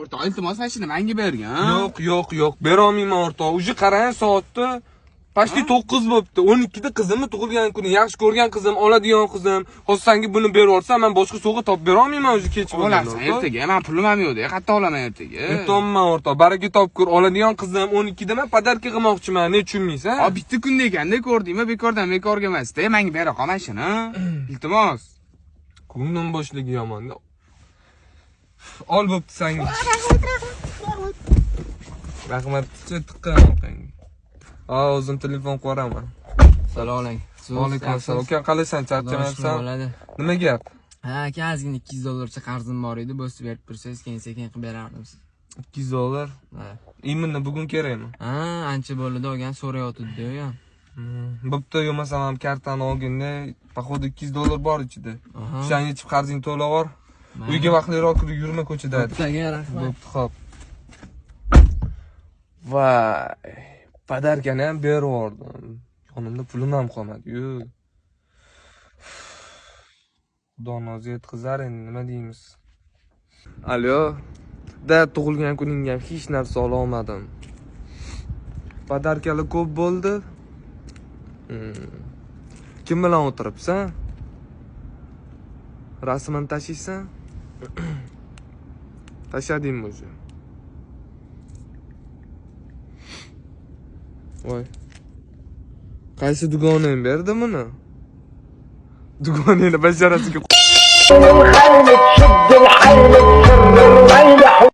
O'rtoq, iltimos, mana shuni menga bergin. Yo'q, yo'q, yo'q, berolmayman, o'rtoq. Уже qarang, soatni почти 9 bo'libdi. 12 da qizimni tug'ilgan kuni, yaxshi ko'rgan qizim, oladigan qizim. Hozir senga buni berib yuborsam, men boshqa sovg'a topib berolmayman, уже kech bo'ldi. Olarsan ertaga, men pulim ham yo'q-da, qayerda olaman ertaga? Aytyapman, o'rtoq, baraka topkur, oladigan qizim 12 da men подарка qilmoqchiman, ne tushunmaysan? A, bitta kunda ekanda, ko'rdingmi? Bekordan bekorga emas-da, menga bera qol mana shuni. Iltimos. Ko'nglim bo'shligi yomon. Ol, bo'pti senga. Rahmat, tiqqan orqangga. Ha, o'zim telefon qo'raman. Assalomu alaykum. Alaykum assalom. Uka, qalaysan, charchamayapsan? Bo'ladi. Nima gap? Ha, aka, ozgina 200 dollarcha qarzim bor edi, bosib berib tursangiz, keyin sekin qilib berardim siz. 200 dollar. Ha. Именно bugun kerakmi? Ha, ancha bo'ldi, olgan so'rayotdi olgan. Bo'pti, bo'lmasam ham kartani olginda, походу 200 dollar bor ichida. Aha. O'shani yechib qarzingni to'lab yubor. Uyga vaqtliroq kirib yurma ko'chada. Bo'pti, aka, rahmat. Bo'pti, xo'p. Voy, подарка ni ham berib yubordim. Yonimda pulim ham qolmadi-yu. Xudoni o'zi yetkazar endi, nima deymiz. Alo. Da, tug'ilgan kuningga ham hech narsa ola olmadim. Подарка lar ko'p bo'ldi. Kim bilan o'tiribsan? Rasmini tashiysan? Tashladingmi уже? Voy. Qaysi dugonang berdi buni? Dugonangni basharasiga الخل تشد الحل تفر الريح.